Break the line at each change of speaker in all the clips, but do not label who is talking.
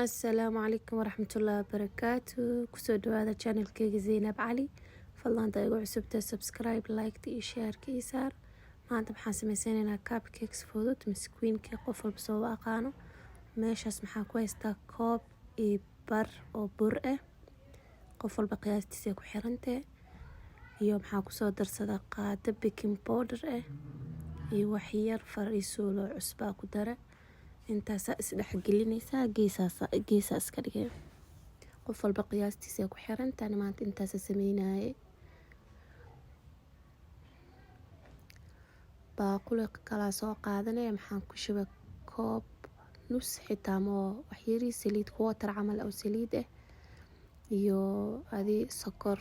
Asalaamu calaykum waraxmatullaahi wabarakaatu. Kusoo dhawaada channelkeyga Zaynab Cali. Fadlan hadaa igu cusubtahay, subscribe, like iyo share-ka ii saar. Maanta maxaan sameysanaynaa? Cupcakes fudud mise queen cake, qof walba soo u aqaano. Meeshaas maxaa ku haystaa? Koob iyo bar oo bur ah, qof walba qiyaastiisa ku xirantahay, iyo maxaa kusoo darsadaa? Qaado baking powder ah iyo wax yar far iyo suulo cusbaa ku dara. Intaasaa isdhexgelinaysaa, geesaa iska dhigay. Qof walba qiyaastiisa ku xirantahay. Maanta intaasa sameynaye. Baaquli kalaa soo qaadanaya. Maxaan ku shubay? Koob nus xitaa moo, waxyarii saliid, quarter camal oo saliid ah, iyo adi sokor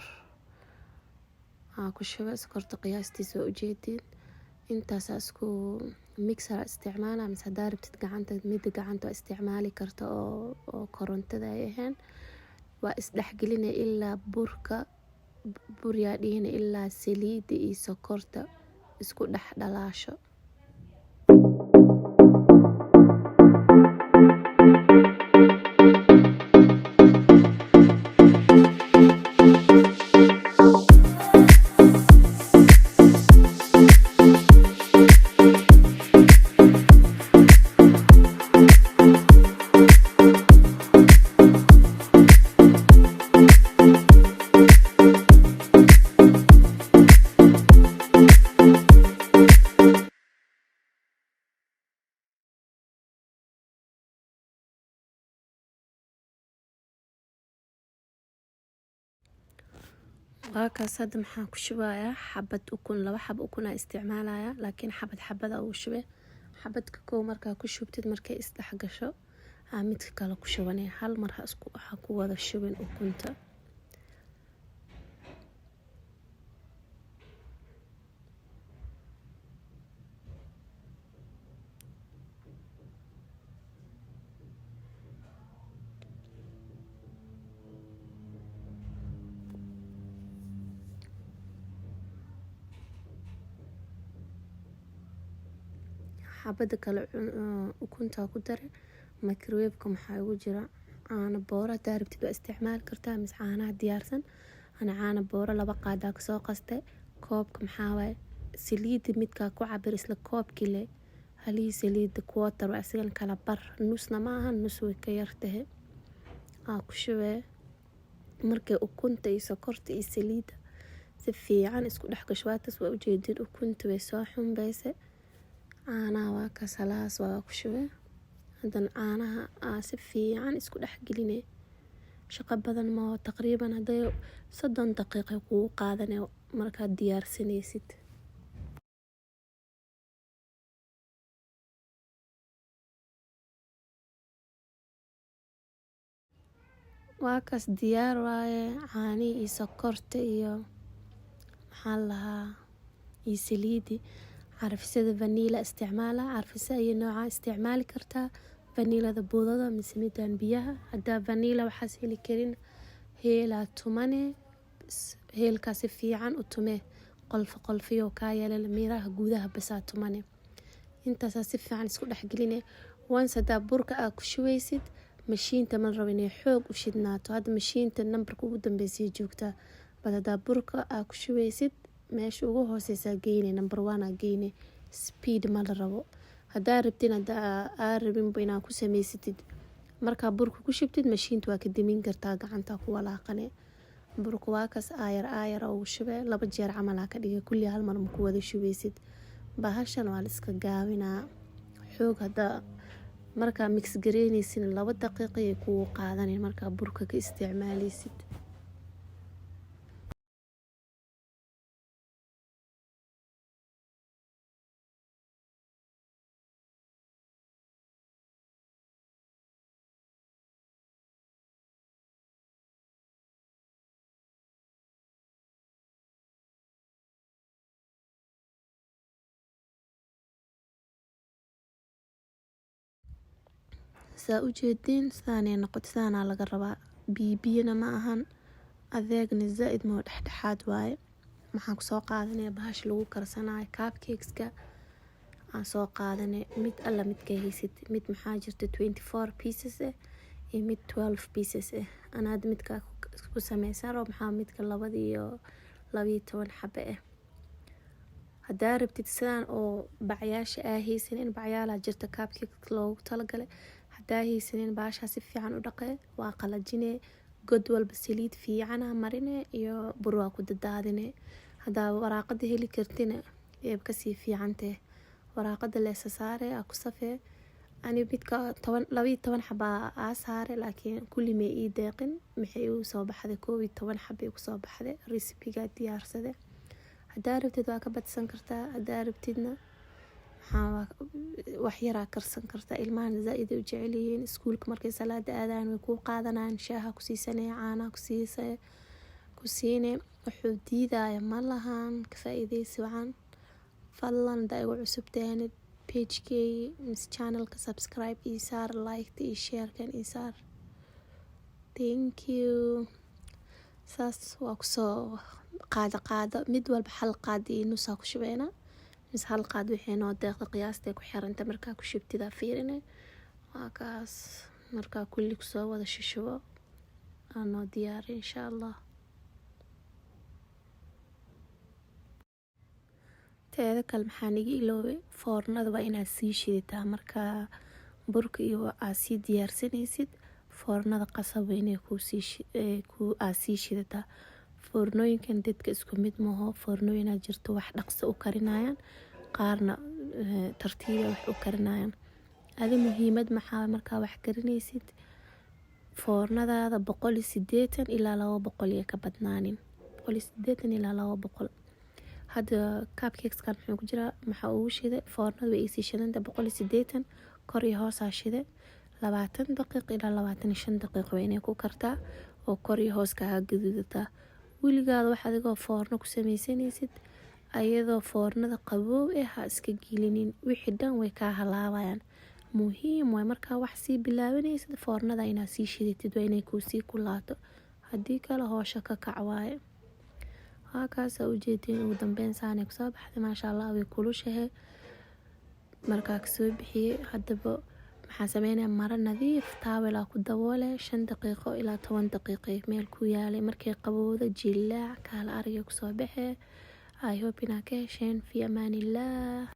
aan ku shubay. Sokorta qiyaastiisa waa ujeediin. Intaasaa isku mixer isticmaala, mise hadaa rabtid gacanta, mida gacanta waa isticmaali karta oo korontada ay ahayn. Waa isdhexgelinaya ilaa burka, buryaa dhihina, ilaa saliida iyo sokorta isku dhex dhalaasho. Waa kaas. Hadda maxaan ku shubayaa? Xabad ukun, laba xab ukun aa isticmaalaya, laakiin xabad xabada ugu shubay. Xabadka kow markaa ku shubtid, markay isdhex gasho aa midka kale ku shubanaya. Hal mar ha ku wada shubin ukunta. Xabada kale ukuntaa ku dare. Microwave-ka maxaa igu jira? Caano booro. Hadaa rabtid waa isticmaali kartaa, mise caanaha diyaarsan. Ana caano booro 2 qaadaa kasoo qaste. Koobka maxaa waaye? Saliida midkaa ku cabir, isla koobkii le halihii saliida quarter waa, isagan kala bar, nusna ma aha, nus way ka yartahay, aa ku shubee. Markay ukunta iyo sokorta iyo saliida si fiican isku dhex gasho, waataas waa ujeedin, ukunta way soo xumbayse. Caanaha waa kaas, halahaas waa ku shubee. Haddana caanaha aa si fiican isku dhex geline. Shaqo badan ma, taqriiban hadday 30 daqiiqo kugu qaadane markaad diyaarsanaysid. Waa kaas, diyaar waaye. Caanihii iyo sokorta iyo maxaa la lahaa iyo saliidi. Carfisada vanilla isticmaala. Carfisa iyo nooca isticmaali kartaa, vanilada budada mise midaan biyaha. Hadaa vanilla waxaas heli karin, heelaa tumane. Heelkaa si fiican u tume, qolfo qolfiyo kaa yeelan, miraha gudaha basaa tumane. Intaasaa si fiican isku dhexgeline. Once hadaa burka aa ku shubaysid, mashiinta ma rabo inay xoog u shidnaato. Hadda mashiinta nambarka ugu dambeysay joogtaa, bal hadaa burka aa ku shubaysid, meesha ugu hooseysaa geyne, number one aa geyne. Speed ma la rabo. Hadaa rabtin, hadaa aa rabinba inaa ku sameysatid, markaa burka ku shubtid mashiinta waa ka demin kartaa, gacanta ku walaaqane. Burka waa kaas, aayar aayar ugu shubee. Laba jeer camal aa ka dhigay, kulli hal mar ma ku wada shubeysid. Bahashan waa la iska gaabinaa. Xoog hadaa markaa mix gareyneysin, 2 daqiiqo ay kugu qaadanin markaa burka ka isticmaaleysid. Saa ujeediin, sidaanay noqoto, sidaanaa laga rabaa. Biyo biyana ma ahan, adeegna zaaid ma, dhexdhexaad waaye. Maxaan kusoo qaadanaya? Bahasha lagu karsanayo cupcakeska aan soo qaadanay. Mid alla midka haysid. Mid maxaa jirta 24 pieces ah. iyo mid 12 pieces ah. Ana hadda midka ku sameysan rabo maxaa midka 12 xabo ah. Hadaa rabtid sidaan oo bacyaasha aa haysanin, bacyaalaa jirta cupcake loogu talagalay. Hadaa haysanin, baashaa si fiican u dhaqee, waa qalajine, god walba saliid fiicana marine iyo bur waa ku dadaadine. Hadaa waraaqada heli kartina, eeb kasii fiicantee, waraaqada leesa saare, aa ku safee. Ani midka 12 xabaa aa saare, laakiin kulli may ii deeqin. Maxay igu soo baxday? 11 xaba igu soo baxday recipe-ga diyaarsade. Hadaa rabtid waa ka badsan kartaa, hadaa rabtidna maxaa wax yaraa karsan kartaa. Ilmahan zaaid ay u jecel yihiin. Iskuulka markay salaada aadaan way kuu qaadanayaan, shaaha ku siisanaya, caanaha ku siine, wuxuu diidaya ma lahan. Ka faa'iideysi wacan. Fadlan hadaa igu cusub tahayna page-key mise channelka subscribe ii saar, like iyo share-kan ii saar. Thank you. Saas waa kusoo qaado qaado, mid walba hal qaad iyo nusaa ku shubeynaa mise hal qaad, wixii noo deeqda, qiyaastay ku xiranta. Markaa ku shubtidaa fiirine. Waa kaas, markaa kulli kusoo wada shushubo, aa noo diyaari, insha Allah. Teeda kale, maxaa niga iloobay? Foornada waa inaad sii shidataa markaa burka iyo aad sii diyaarsanaysid. Foornada qasab waa inay aad sii shidataa. Foornooyinkan dadka isku mid maho. Foornooyinaa jirto wax dhaqso u karinayaan, qaarna tartiiba wax u karinayaan. Adi muhiimad maxaa, markaa wax karinaysid, foornadaada 180 ilaa 200 iyo ka badnaanin, 180 ilaa 200. Hadda cupcakeskan muxuu ku jiraa? Maxaa ugu shiday? Foornada way iisii shidanta, 180 kor iyo hoosaa shide. 20 daqiiq ilaa 25 daqiiq waa inay ku kartaa oo kor iyo hoos kaaga gaduudataa. Weligaada wax adigoo foorno ku sameysanaysid, ayadoo foornada qaboow eh ha iska gelinin, wixii dhan way kaa halaabayaan. Muhiim waay, markaa wax sii bilaabanaysid, foornada inaad sii shidatid, waa inay kuusii kulaato. Haddii kale hoosha ka kac waaye. Waa kaasa, ujeediin, ugu dambeyn saanay kusoo baxday. Maasha Allah, way kulushahay. Markaa kasoo bixiyey, haddaba maxaa sameynaya? Maro nadiif towel aa ku daboole, 5 daqiiqo ilaa 10 daqiiqo meel ku yaalay. Markay qabowda, jilaac kaala aragay kusoo baxee. I hope inaad ka hesheen. Fi amaanillah.